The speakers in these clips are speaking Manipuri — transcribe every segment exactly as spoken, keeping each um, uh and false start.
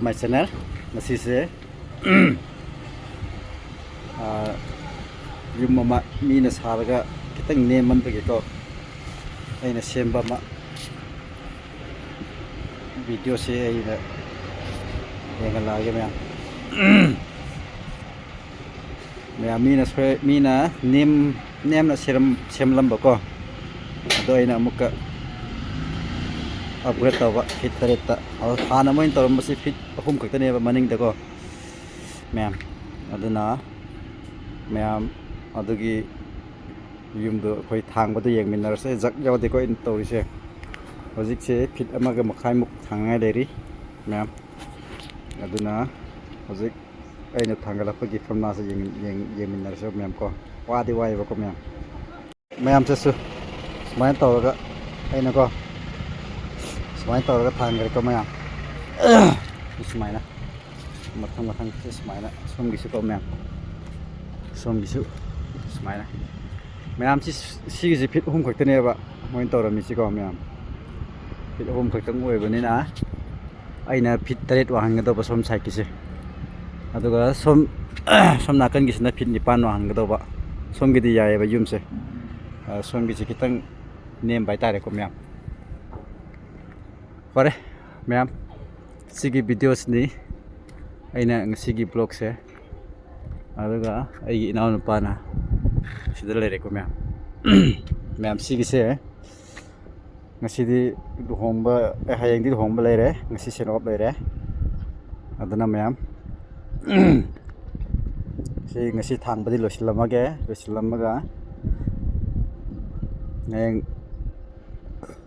My channel, ꯉꯁꯤꯁꯦ, ꯑꯥ, ꯌꯨꯝ ꯑꯃ ꯃꯤꯅ ꯁꯥꯔꯒ ꯈꯤꯇꯪ ꯅꯦꯝꯃꯟꯕꯒꯤꯀꯣ, ꯑꯩꯅ ꯁꯦꯝꯕ ꯑꯃ, ꯚꯤꯗꯤꯑꯣꯁꯦ ꯑꯩꯅ ꯌꯦꯡꯍꯜꯂꯛꯑꯒꯦ ꯃꯌꯥꯝ꯫ ꯃꯌꯥꯝ, ꯃꯤꯅ ꯁꯣꯏ-, ꯃꯤꯅ ꯅꯦꯝ-, ꯅꯦꯝꯅ ꯁꯦꯝ-, ꯁꯦꯝꯂꯝꯕꯀꯣ, ꯑꯗꯣ ꯑꯩꯅ ꯑꯃꯨꯛꯀ ꯑꯞꯒ꯭ꯔꯦꯗ ꯇꯧꯕ ꯐꯤꯠ ꯇꯔꯦꯠꯇ꯫ ꯑꯗꯣ ꯍꯥꯟꯅ ꯃꯣꯏꯅ ꯇꯧꯔꯝꯕꯁꯤ ꯐꯤꯠ ꯑꯍꯨꯝ ꯈꯛꯇꯅꯦꯕ ꯃꯅꯤꯡꯗꯀꯣ ꯃꯌꯥꯝ꯫ ꯑꯗꯨꯅ ꯃꯌꯥꯝ, ꯑꯗꯨꯒꯤ ꯌꯨꯝꯗꯣ ꯑꯩꯈꯣꯏ ꯊꯥꯡꯕꯗꯣ ꯌꯦꯡꯃꯤꯟꯅꯔꯁꯦ꯫ ꯖꯛ ꯌꯥꯎꯗꯦꯀꯣ ꯑꯩꯅ ꯇꯧꯔꯤꯁꯦ꯫ ꯍꯧꯖꯤꯛꯁꯦ ꯐꯤꯠ ꯑꯃꯒ ꯃꯈꯥꯏꯃꯨꯛ ꯊꯥꯡꯅꯤꯡꯉꯥꯏ ꯂꯩꯔꯤ ꯃꯌꯥꯝ꯫ ꯑꯗꯨꯅ ꯍꯧꯖꯤꯛ ꯑꯩꯅ ꯊꯥꯡꯒꯠꯂꯛꯄꯒꯤ ꯐꯣꯔꯃꯨꯂꯥꯁꯦ ꯌꯦꯡ-, ꯌꯦꯡ-, ꯌꯦꯡꯃꯤꯟꯅꯔꯁꯦ ꯃꯌꯥꯝ ꯀꯣ꯫ ꯋꯥꯗꯤ ꯋꯥꯏꯌꯦꯕꯀꯣ ꯃꯌꯥꯝ꯫ ꯃꯌꯥꯝꯁꯤꯁꯨ ꯁꯨꯃꯥꯏꯅ ꯇꯧꯔꯒ ꯑꯩꯅꯀꯣ, ꯁꯨꯃꯥꯏꯅ ꯇꯧꯔꯒ ꯊꯥꯡꯈ꯭ꯔꯦꯀꯣ ꯃꯌꯥꯝ꯫ ꯁꯨꯃꯥꯏꯅ ꯃꯊꯪ ꯃꯊꯪ ꯁꯤ ꯁꯨꯃꯥꯏꯅ, ꯁꯣꯝꯒꯤꯁꯨꯀꯣ ꯃꯌꯥꯝ, ꯁꯣꯝꯒꯤꯁꯨ ꯁꯨꯃꯥꯏꯅ꯫ ꯃꯌꯥꯝꯁꯤ, ꯁꯤꯒꯤꯁꯤ ꯐꯤꯠ ꯑꯍꯨꯝ ꯈꯛꯇꯅꯦꯕ ꯃꯣꯏꯅ ꯇꯧꯔꯝꯃꯤꯁꯤꯀꯣ ꯃꯌꯥꯝ꯫ ꯐꯤꯠ ꯑꯍꯨꯝ ꯈꯛꯇꯪ ꯑꯣꯏꯕꯅꯤꯅ ꯑꯩꯅ ꯐꯤꯠ ꯇꯔꯦꯠ ꯋꯥꯡꯍꯟꯒꯗꯧꯕ ꯁꯣꯝ ꯁꯥꯏꯠꯀꯤꯁꯦ, ꯑꯗꯨꯒ ꯁꯣꯝ, ꯁꯣꯝ ꯅꯥꯀꯟꯒꯤꯁꯤꯅ ꯐꯤꯠ ꯅꯤꯄꯥꯟ ꯋꯥꯡꯍꯟꯒꯗꯧꯕ꯫ ꯁꯣꯝꯒꯤꯗꯤ ꯌꯥꯏꯑꯕ ꯌꯨꯝꯁꯦ, ꯑ, ꯁꯣꯝꯒꯤꯁꯦ ꯈꯤꯇꯪ ꯅꯦꯝꯕ ꯍꯥꯏꯇꯥꯔꯦꯀꯣ ꯃꯌꯥꯝ꯫ ꯐꯔꯦ ꯃꯌꯥꯝ, ꯁꯤꯒꯤ ꯚꯤꯗꯤꯑꯣꯁꯤꯅꯤ ꯑꯩꯅ ꯉꯁꯤꯒꯤ ꯕ꯭ꯂꯣꯒꯁꯦ꯫ ꯑꯗꯨꯒ ꯑꯩꯒꯤ ꯏꯅꯥꯎꯅꯨꯄꯥꯅ ꯁꯤꯗ ꯂꯩꯔꯦꯀꯣ ꯃꯌꯥꯝ꯫ ꯃꯌꯥꯝ, ꯁꯤꯒꯤꯁꯦ ꯉꯁꯤꯗꯤ ꯂꯨꯍꯣꯡꯕ, ꯑꯦ, ꯍꯌꯦꯡꯗꯤ ꯂꯨꯍꯣꯡꯕ ꯂꯩꯔꯦ, ꯉꯁꯤ send off ꯂꯩꯔꯦ꯫ ꯑꯗꯨꯅ ꯃꯌꯥꯝ, ꯁꯤ ꯉꯁꯤ ꯊꯥꯡꯕꯗꯤ ꯂꯣꯏꯁꯤꯜꯂꯝꯃꯒꯦ꯫ ꯂꯣꯏꯁꯤꯜꯂꯝꯃꯒ ꯍꯌꯦꯡ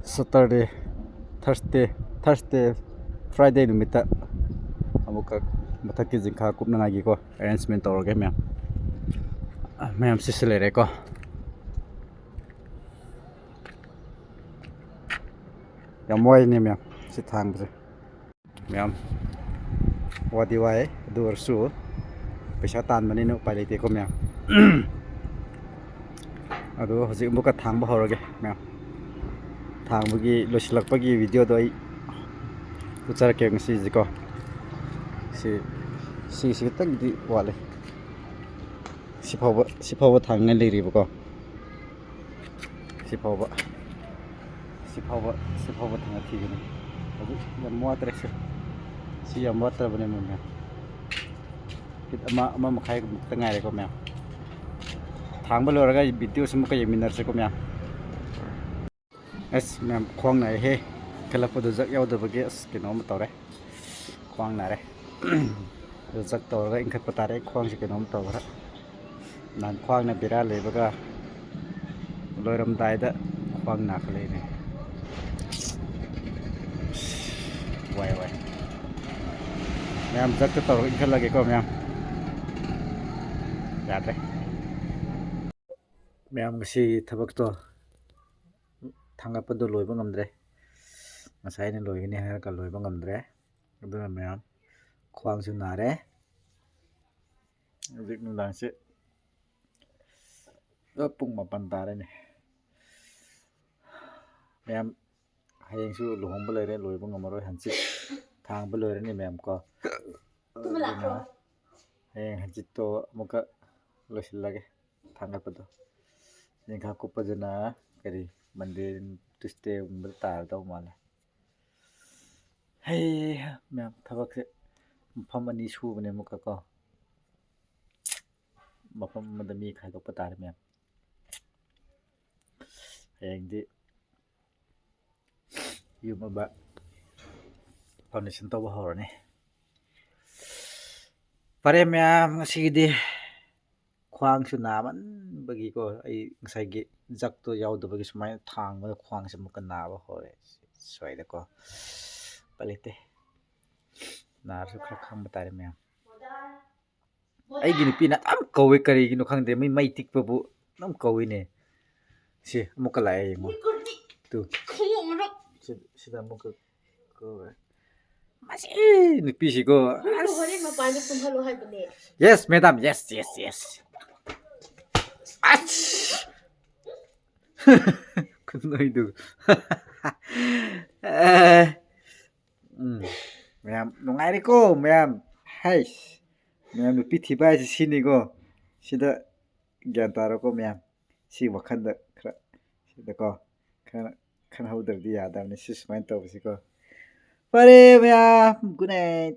Saturday, Thursday, Thursday, Friday ꯅꯨꯃꯤꯠꯇ ꯑꯃꯨꯛꯀ ꯃꯊꯛꯀꯤ ꯖꯤꯡꯈꯥ ꯀꯨꯞꯅꯉꯥꯏꯒꯤꯀꯣ arrangement ꯇꯧꯔꯒꯦ ꯃꯌꯥꯝ꯫ ꯃꯌꯥꯝ, ꯁꯤꯁꯨ ꯂꯩꯔꯦꯀꯣ꯫ ꯌꯥꯝ ꯋꯥꯏꯅꯦ ꯃꯌꯥꯝ, ꯁꯤ ꯊꯥꯡꯕꯁꯦ꯫ ꯃꯌꯥꯝ, ꯋꯥꯗꯤ ꯋꯥꯏ, ꯑꯗꯨ ꯑꯣꯏꯔꯁꯨ ꯄꯩꯁꯥ ꯇꯥꯟꯕꯅꯤꯅ ꯎꯄꯥꯏ ꯂꯩꯇꯦꯀꯣ ꯃꯌꯥꯝ꯫ ꯑꯗꯣ ꯍꯧꯖꯤꯛ ꯑꯃꯨꯛꯀ ꯊꯥꯡꯕ ꯍꯧꯔꯒꯦ ꯃꯌꯥꯝ꯫ ꯊꯥꯡꯕꯒꯤ ꯂꯣꯏꯁꯤꯜꯂꯛꯄꯒꯤ ꯚꯤꯗꯤꯑꯣꯗꯣ ꯑꯩ ꯎꯠꯆꯔꯛꯀꯦ ꯉꯁꯤꯁꯤꯀꯣ꯫ ꯁꯤ, ꯁꯤꯁꯤ ꯈꯤꯇꯪꯗꯤ ꯋꯥꯠꯂꯤ꯫ ꯁꯤꯐꯥꯎꯕ, ꯁꯤꯐꯥꯎꯕ ꯊꯥꯡꯉꯥꯏ ꯂꯩꯔꯤꯕꯀꯣ꯫ ꯁꯤꯐꯥꯎꯕ, ꯁꯤꯐꯥꯎꯕ, ꯁꯤꯐꯥꯎꯕ ꯊꯥꯡꯒꯠꯈꯤꯒꯅꯤ꯫ ꯍꯧꯖꯤꯛ ꯌꯥꯝ ꯋꯥꯠꯇ꯭ꯔꯦ ꯁꯤ꯫ ꯁꯤ ꯌꯥꯝ ꯋꯥꯠꯇ꯭ꯔꯕꯅꯦ ꯃꯌꯥꯝ꯫ ꯐꯤꯠ ꯑꯃ, ꯑꯃ ꯃꯈꯥꯏꯃꯨꯛꯇ ꯉꯥꯏꯔꯦꯀꯣ ꯃꯌꯥꯝ꯫ ꯊꯥꯡꯕ ꯂꯣꯏꯔꯒ ꯚꯤꯗꯤꯑꯣꯁꯤ ꯑꯃꯨꯛꯀ ꯌꯦꯡꯃꯤꯟꯅꯔꯁꯤꯀꯣ ꯃꯌꯥꯝ꯫ ꯑꯁ ꯃꯌꯥꯝ, ꯈ꯭ꯋꯥꯡ ꯅꯥꯏꯍꯦ꯫ ꯏꯟꯈꯠꯂꯛꯄꯗ ꯖꯛ ꯌꯥꯎꯗꯕꯒꯤ ꯑꯁ ꯀꯩꯅꯣꯝꯃ ꯇꯧꯔꯦ꯫ ꯈ꯭ꯋꯥꯡ ꯅꯥꯔꯦ꯫ ꯑꯗꯨ ꯖꯛ ꯇꯧꯔꯒ ꯏꯟꯈꯠꯄ ꯇꯥꯔꯦ꯫ ꯈ꯭ꯋꯥꯡꯁꯦ ꯀꯩꯅꯣꯝ ꯇꯧꯈ꯭ꯔꯦ꯫ ꯅꯍꯥꯟ ꯈ꯭ꯋꯥꯡꯅ ꯕꯦꯔꯥ ꯂꯩꯕꯒ ꯂꯣꯏꯔꯝꯗꯥꯏꯗ ꯈ꯭ꯋꯥꯡ ꯅꯥꯈꯠꯂꯛꯏꯅꯦ꯫ ꯋꯥꯏ, ꯋꯥꯏ꯫ ꯃꯌꯥꯝ ꯖꯛꯇ ꯇꯧꯔꯒ ꯏꯟꯈꯠꯂꯒꯦꯀꯣ ꯃꯌꯥꯝ꯫ ꯌꯥꯗ꯭ꯔꯦ꯫ ꯃꯌꯥꯝ ꯉꯁꯤ ꯊꯕꯛꯇꯣ ꯊꯥꯡꯒꯠꯄꯗꯣ ꯂꯣꯏꯕ ꯉꯝꯗ꯭ꯔꯦ꯫ ꯉꯁꯥꯏ ꯑꯩꯅ ꯂꯣꯏꯒꯅꯤ ꯍꯥꯏꯔꯒ ꯂꯣꯏꯕ ꯉꯝꯗ꯭ꯔꯦ꯫ ꯑꯗꯨꯅ ꯃꯌꯥꯝ ꯈ꯭ꯋꯥꯡꯁꯨ ꯅꯥꯔꯦ꯫ ꯍꯧꯖꯤꯛ ꯅꯨꯡꯗꯥꯡꯁꯦ ꯄꯨꯡ ꯃꯥꯄꯟ ꯇꯥꯔꯦꯅꯦ꯫ ꯃꯌꯥꯝ ꯍꯌꯦꯡꯁꯨ ꯂꯨꯍꯣꯡꯕ ꯂꯩꯔꯦ, ꯂꯣꯏꯕ ꯉꯝꯃꯔꯣꯏ꯫ ꯍꯪꯆꯤꯠ ꯊꯥꯡꯕ ꯂꯣꯏꯔꯅꯤ ꯃꯌꯥꯝ ꯀꯣ꯫ ꯑꯗꯨꯅ ꯍꯌꯦꯡ ꯍꯪꯆꯤꯠꯇꯣ ꯑꯃꯨꯛꯀ ꯂꯣꯏꯁꯤꯜꯂꯒꯦ ꯊꯥꯡꯒꯠꯄꯗꯣ꯫ ꯌꯦꯡꯈꯥ ꯀꯨꯞꯄꯗꯨꯅ ꯀꯔꯤ, ꯃꯟꯗꯦ, ꯇ꯭ꯌꯨꯁꯗꯦꯒꯨꯝꯕꯗ ꯇꯥꯔꯗꯧ ꯃꯥꯜꯂꯦ꯫ ꯍꯩ ꯍꯥ, ꯃꯌꯥꯝ ꯊꯕꯛꯁꯦ ꯃꯐꯝ ꯑꯅꯤ ꯁꯨꯕꯅꯦ ꯑꯃꯨꯛꯀ ꯀꯣ꯫ ꯃꯐꯝ ꯑꯃꯗ ꯃꯤ ꯈꯥꯏꯗꯣꯛꯄ ꯇꯥꯔꯦ ꯃꯌꯥꯝ꯫ ꯍꯌꯦꯡꯗꯤ ꯌꯨꯝ ꯑꯃ ꯐꯥꯎꯟꯗꯦꯁꯟ ꯇꯧꯕ ꯍꯧꯔꯅꯤ꯫ ꯐꯔꯦ ꯃꯌꯥꯝ, ꯉꯁꯤꯒꯤꯗꯤ ꯈ꯭ꯋꯥꯡꯁꯨ ꯅꯥꯃꯟꯕꯒꯤꯀꯣ, ꯑꯩ ꯉꯁꯥꯏꯒꯤ ꯖꯛꯇꯣ ꯌꯥꯎꯗꯕꯒꯤ ꯁꯨꯃꯥꯏꯅ ꯊꯥꯡꯕꯗ ꯈ꯭ꯋꯥꯡꯁꯦ ꯑꯃꯨꯛꯀ ꯅꯥꯕ ꯍꯧꯔꯦ꯫ ꯁ꯭ꯋꯥꯏꯗꯀꯣ, ꯎꯄꯥꯏ ꯂꯩꯇꯦ꯫ ꯅꯥꯔꯁꯨ ꯈꯔ ꯈꯥꯡꯕ ꯇꯥꯔꯦ ꯃꯌꯥꯝ꯫ ꯑꯩꯒꯤ ꯅꯨꯄꯤꯅ ꯑꯗꯨꯝ ꯀꯧꯋꯦ, ꯀꯔꯤꯒꯤꯅꯣ ꯈꯪꯗꯦ, ꯃꯤ ꯃꯩ ꯇꯤꯛꯄꯕꯨ ꯑꯗꯨꯝ ꯀꯧꯋꯤꯅꯦ꯫ ꯁꯤ ꯑꯃꯨꯛꯀ ꯂꯥꯛꯑꯦ ꯌꯦꯡꯉꯣ꯫ ꯇꯨ꯫ ꯁꯤ-, ꯁꯤꯗ ꯑꯃꯨꯛꯀ ꯀꯧꯋꯦ꯫ ꯃꯁꯤ ꯅꯨꯄꯤꯁꯤꯀꯣ꯫ ꯅꯣꯏꯗꯣ ꯍꯣꯔꯦꯟ ꯃꯄꯥꯟꯗ ꯇꯨꯝꯍꯜꯂꯣ ꯍꯥꯏꯕꯅꯦ꯫ Yes, madam. Yes, yes, yes. ꯑꯁ! ꯈꯨꯅꯣꯏꯗꯨ꯫ ꯑꯦ꯫ ꯎꯝ꯫ ꯃꯌꯥꯝ ꯅꯨꯡꯉꯥꯏꯔꯦꯀꯣ ꯃꯌꯥꯝ꯫ ꯍꯩꯁ, ꯃꯌꯥꯝ ꯅꯨꯄꯤ ꯊꯤꯕ ꯍꯥꯏꯁꯦ ꯁꯤꯅꯤꯀꯣ꯫ ꯁꯤꯗ ꯒ꯭ꯌꯥꯟ ꯇꯥꯔꯣꯀꯣ ꯃꯌꯥꯝ꯫ ꯁꯤ ꯋꯥꯈꯜꯗ ꯈꯔ, ꯁꯤꯗꯀꯣ, ꯈꯔ ꯈꯟꯍꯧꯗ꯭ꯔꯗꯤ ꯌꯥꯗꯕꯅꯤ ꯁꯤ ꯁꯨꯃꯥꯏꯅ ꯇꯧꯕꯁꯤꯀꯣ꯫ ꯐꯔꯦ ꯃꯌꯥꯝ, good night꯫